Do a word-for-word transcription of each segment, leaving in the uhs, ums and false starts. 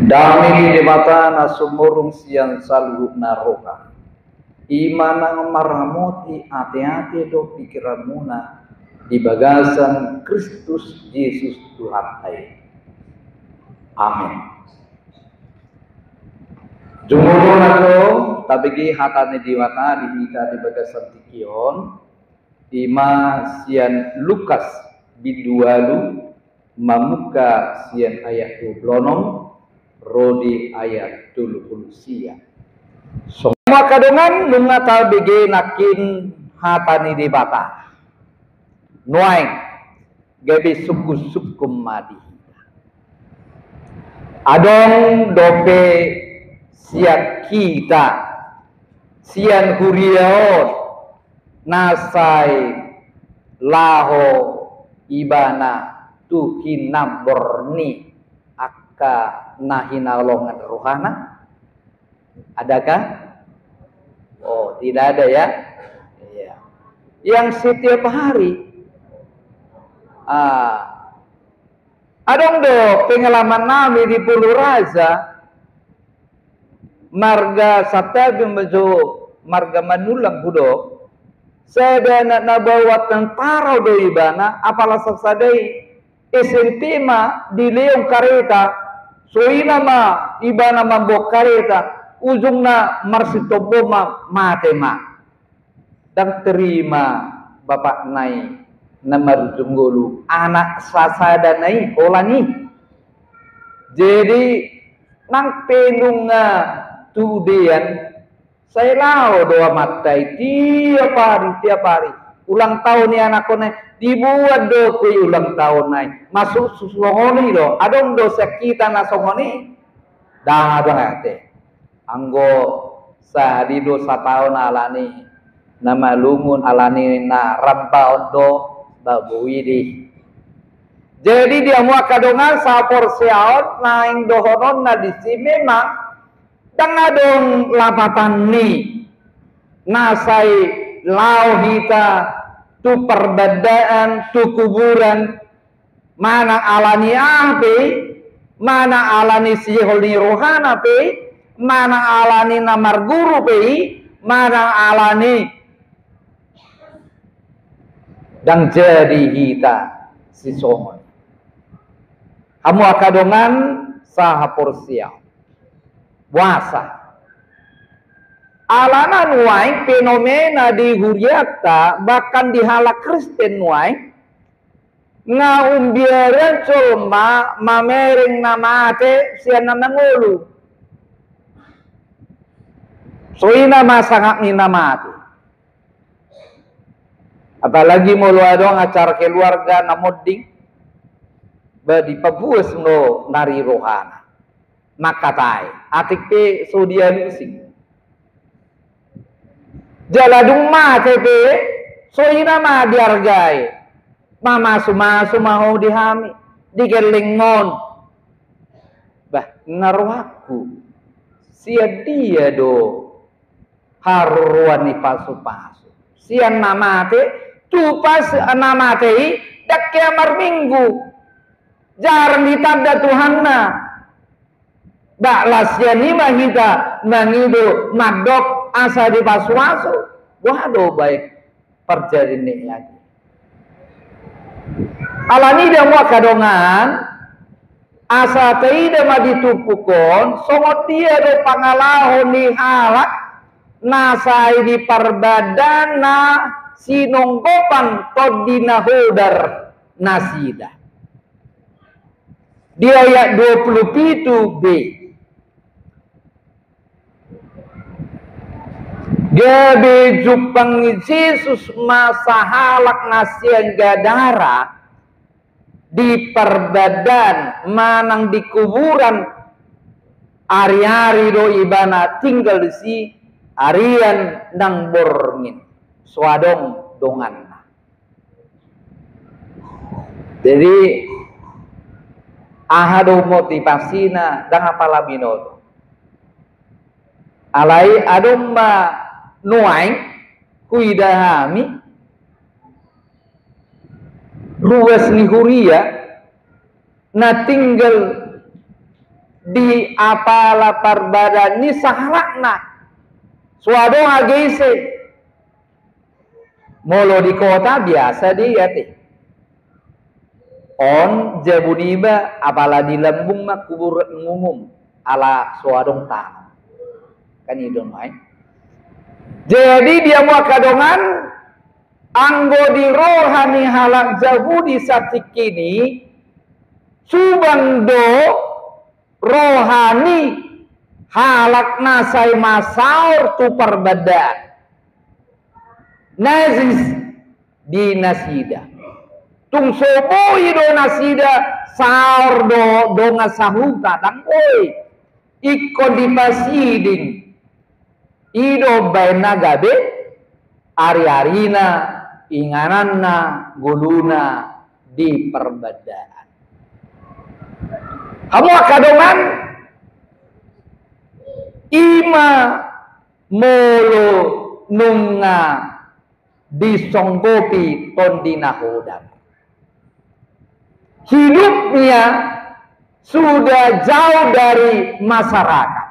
Dame ni Debata na sumurung sian saluhutna roha, i ma na maramoti ateate dohot pingkiranmuna di bagasan Kristus Jesus Tuhanta i. Amen. Jumolo na jo tabege hata ni Debata di hita di bagasan tingki on, i ma sian Lukas bindu ualu, mamungka sian ayat dua pulu onom ro di ayat tolu pulu sia. Songon i ma angka dongan, nunga tabege nangkin hata ni Debata. Nuaeng gabe sungkun-sungkun ma di hita. Adong dope sian hita, sian huria on, na sai laho ibana tu hinambor ni angka na hinaholongan rohana? Adakah? Oh, tidak ada ya. Iya. Yang setiap hari. Ah, adong do pengalaman nami di Pulau Raja, marga Santabi ma jo, marga Manullang hudok. Sada anak na baoa tentara do ibana, apala sasada i S M P ma dilehon kareta, so i na ma ibana mamboan kareta, ujungna marsitombo ma, mate ma. Ndang terima bapakna i na marujung ngolu anak sasadana i holan i. Jadi nang pe nunga tu udean, sai laho do amanta i tiap hari, tiap hari. Ulang tahun ni anakkonna i, dibuat do kue ulang tahun na i. Masuk songon i do, adong do sian hita na songon i? Ndang adong ate. Anggo sahali do sataon alani na malungun, alani na rambaon do, ba boi do i. Jadi di hamu angka dongan sahaporseaon, naeng dohononna disi memang ndang adong lapatan ni na sai laho hita tu parbandaan, tu kuburan, manang alani aha pe i, manang alani sihol ni rohana pe i, manang alani na marguru pe i, manang alani, ndang jadi hita sisongon i. Hamu angka dongan sahaporseaon, boasa? Alana nuaeng fenomena di hurianta, bahkan di halak Kristen nuaeng, nga umbiaran jolma mamereng na mate sian na mangolu. So i na ma sangap ni na mate. Apalagi molo adong acara keluarga na monding, ba dipabuas do nari rohana. Mangkatai, atik pe so dialusi. Jala dung mate pe, so i na ma diargai. Mamasumasu ma ho di hami, di gellengmon. Bah, na rohangku, sian dia do haroroan ni pasupasu? Sian na mate, tu pas na mate i, ndang hea marminggu. Jarang ditanda Tuhanna. Bah, las sian i ma hita mangido mandok asa dipasupasu. Boha do baen parjadian ni i? Alani i da hamu angka dongan, asa taida ma di turpuk on, songon dia do pangalaho ni halak na sai di parbandaan na sinonggopan tondi na hodar nasida. Di ayat dua pulu pitu b, gabe jumpang ni Jesus ma sahalak na sian Gadara di parbandaan manang di kuburan, ariari do ibana tinggal disi, arian nang borngin, so adong donganna. Jadi, aha do motivasina? Ndang apala binoto. Alai adong ma nuaeng huida hami ruas ni huria na tinggal di apala parbadaan ni sahalakna. So adong age ise. Molo di kota biasa do i ate. On jabu niba, apala di lambung ma kuburan umum, ala so adong tano. Kan i do nuaeng. Jadi di hamu angka dongan, anggo di roha ni halak Jahudi satingkin i, subang do roha ni halak na sai masaor tu parbadaan najis di nasida. Tung so boi do nasida saor do dongan sahuta, ndang boi. Ingkon dipasiding. I do umbahen na gabe ariarina, ingananna, ngoluna di parbadaan. Hamu angka dongan, i ma molo nunga disonggopi Tondi na Hodar. Hidupnya sudah jauh dari masyarakat.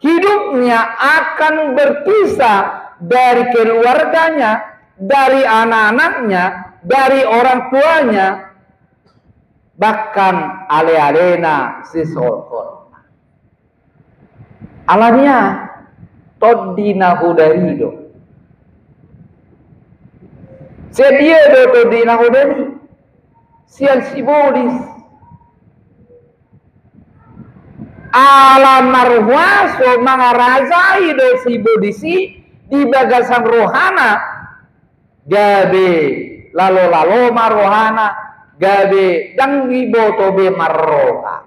Hidupnya akan berpisah dari keluarganya, dari anak-anaknya, dari orang tuanya, bahkan ale-alena sisolhot. Alani aha? Tondi na Hodar i do. Sian dia do Tondi na Hodar i? Sian sibolis. Ala marhuaso mangarajai do sibolis i di bagasan rohana, gabe lalo-lalo ma rohana, gabe ndang diboto be marroha.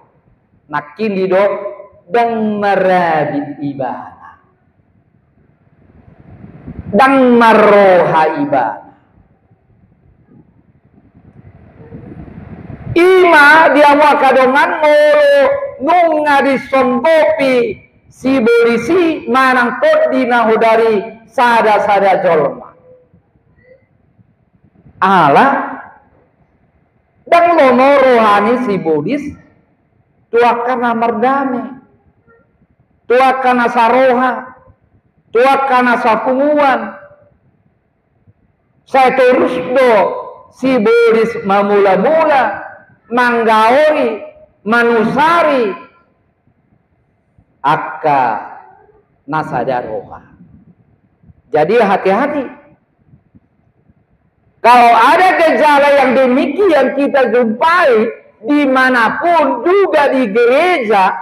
Nangkin didok ndang marabit ibana. Ndang marroha ibana. I ma di hamu angka dongan molo nunga disonggopi sibolis i manang Tondi na Hodar i sada-sada jolma. Ala ndang lomo roha ni sibolis tu angka na mardame, tu angka na saroha, tu angka na sapunguan. Sai torus do sibolis mamula-mula, manggaori, manusari angka na sada roha. Jadi hati-hati. Kalau ada gejala yang demikian kita jumpai dimanapun, juga di gereja,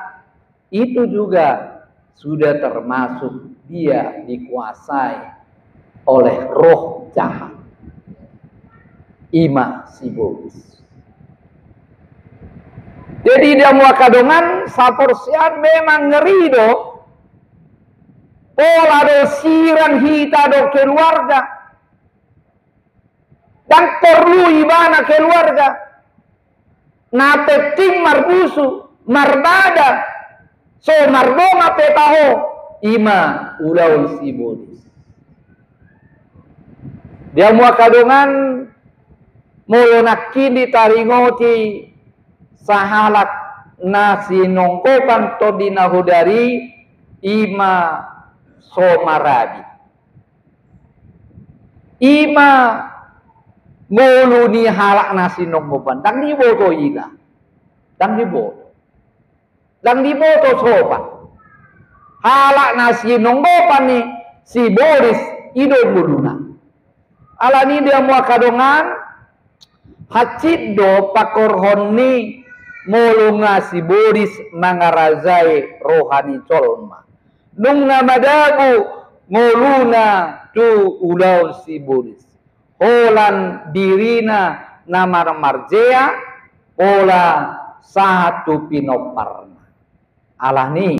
itu juga sudah termasuk dia dikuasai oleh roh jahat. I ma sibolis. Jadi di hamu angka dongan, saporseaon memang ngeri do. Pola do sirang hita dohot keluarga. Ndang porlu ibana keluarga. Na penting marbusu, marbada, so mardongan pe taho, i ma ulaon sibolis. Di hamu angka dongan, molo nangkin ditaringoti sahalak na sinonggopan Tondi na Hodar i, i ma so marabit. I ma ngolu ni halak na sinonggopan, ndang diboto ila. Ndang diboto. Ndang diboto sopa. Halak na sinonggopan ni sibolis i do ngoluna. Alani i di hamu angka dongan, hansit do pangkorhon ni molo nunga sibolis mangarajai roha ni jolma. Nunga madabu ngoluna tu ulaon sibolis. Holan dirina na marmarjea, pola sahat tu pinomparna. Alani